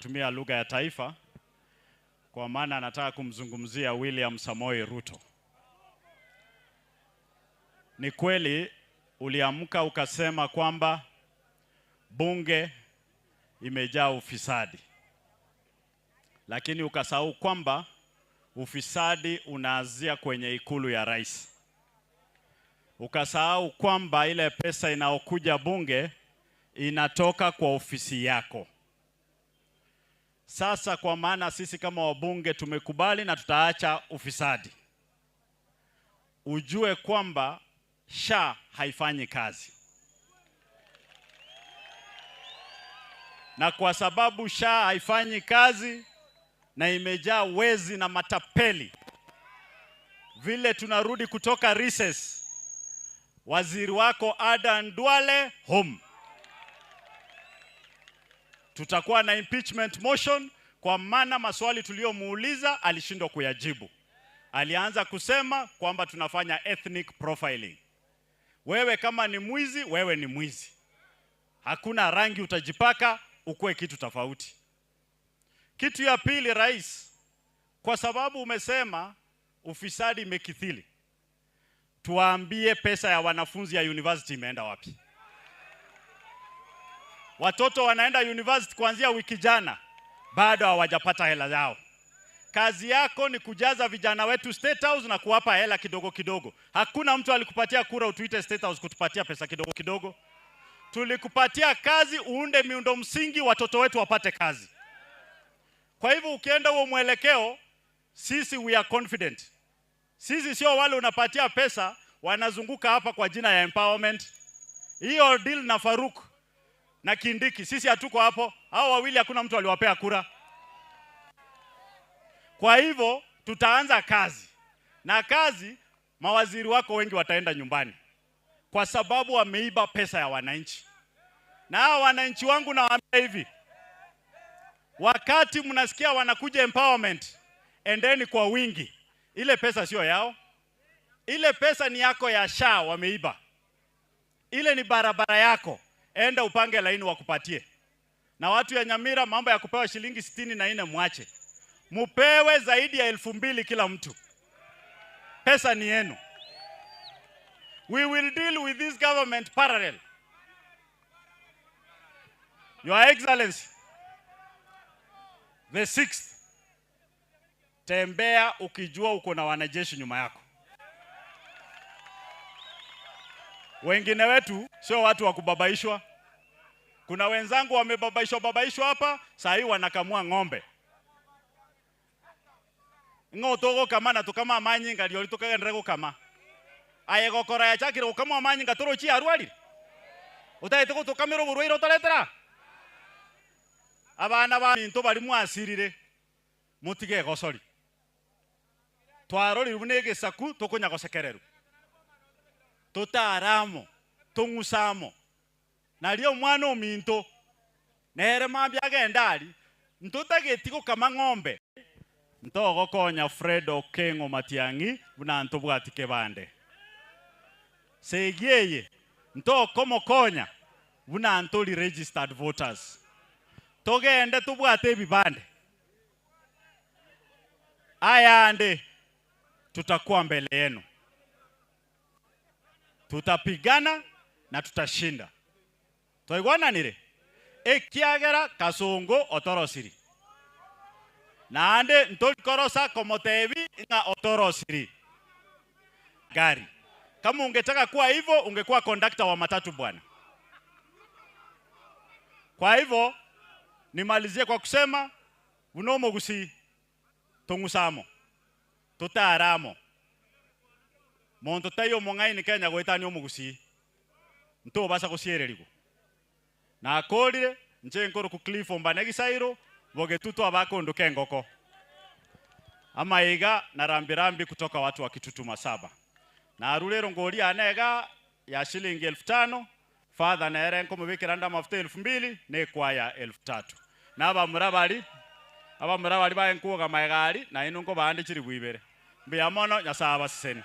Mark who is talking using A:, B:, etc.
A: Nitatumia lugha ya taifa kwa maana nataka kumzungumzia William Samoei Ruto. Ni kweli uliamka ukasema kwamba bunge imejaa ufisadi, lakini ukasahau kwamba ufisadi unaanzia kwenye ikulu ya rais. Ukasahau kwamba ile pesa inaokuja bunge inatoka kwa ofisi yako. Sasa kwa maana sisi kama wabunge tumekubali na tutaacha ufisadi, ujue kwamba SHA haifanyi kazi. Na kwa sababu SHA haifanyi kazi na imejaa wezi na matapeli, vile tunarudi kutoka recess, waziri wako Adan Duale home. Tutakuwa na impeachment motion kwa maana maswali tuliyomuuliza alishindwa kuyajibu. Alianza kusema kwamba tunafanya ethnic profiling. Wewe kama ni mwizi, wewe ni mwizi. Hakuna rangi utajipaka ukue kitu tofauti. Kitu ya pili, rais, kwa sababu umesema ufisadi imekithili, tuambie pesa ya wanafunzi ya university imeenda wapi? Watoto wanaenda university kuanzia wiki jana, bado hawajapata hela zao. Kazi yako ni kujaza vijana wetu State House na kuwapa hela kidogo kidogo. Hakuna mtu alikupatia kura utuite State House kutupatia pesa kidogo kidogo. Tulikupatia kazi uunde miundo msingi watoto wetu wapate kazi. Kwa hivyo ukienda huo mwelekeo, sisi we are confident. Sisi sio wale unapatia pesa wanazunguka hapa kwa jina ya empowerment. Hiyo deal na Faruk na Kindiki, sisi hatuko hapo. Hao wawili hakuna mtu aliwapea kura. Kwa hivyo tutaanza kazi. Na kazi, mawaziri wako wengi wataenda nyumbani kwa sababu wameiba pesa ya wananchi. Na hao wananchi wangu nawaambia hivi, wakati mnasikia wanakuja empowerment, endeni kwa wingi. Ile pesa sio yao. Ile pesa ni yako ya SHA wameiba. Ile ni barabara yako. Enda upange laini wakupatie. Na watu ya Nyamira, mambo ya kupewa shilingi 64 mwache. Mupewe zaidi ya 2000 kila mtu. Pesa ni yenu. We will deal with this government parallel. Your Excellency, the sixth, tembea ukijua uko na wanajeshi nyuma yako. Wengine wetu sio watu wa kubabaishwa. Kuna wenzangu wamebabaishwa babaishwa hapa, saa hii wanakamua ng'ombe. Ng'o kama na tukama manyinga ndio tukagendera gukama. Aye gokora ya chakire gukama manyinga torochi arwari. Utaete gutukamira oburwaire utaretera. Abana ba minto bari mwasirire mutige gosori. Twarori bune gesaku tukunya gosekereru. Tutaramo, tungusamo. Nario mwana ominto nere mambia gendari ntutageti gukama ng'ombe. Ntogokonya Fred Okengo Matiang'i buna ntobwati kebande. Segieye ntokomokonya buna ntoli registered voters. Togende tubwate ebibande. Ayande tutakuwa mbele yenu. Tutapigana na tutashinda. Twaigwana nire ekiagera Kasongo otorosiri. Naande ntolikorosa komotebi nga otorosiri. Gari. Kama ungetaka kuwa hivyo ungekuwa kondakta wa matatu bwana. Kwa hivyo nimalizie kwa kusema unomo gusi tongusamo tutaramo monto tayo mongaini Kenya goetani omugusi nto basa gusiererigo na akorire nche nkoro ku Cliff Ombanegisairo bogetuto abakondo kengoko amaiga na rambirambi kutoka watu wa Kitutu Masaba na arulero ngori anega ya shilingi 5000 father na erenko mubikiranda mafuta 2000 ne kwaya 3000 na abamurabali abamurabali baenkuoga maegari na inunko baande chiri bwibere mbiamono nyasaba siseni.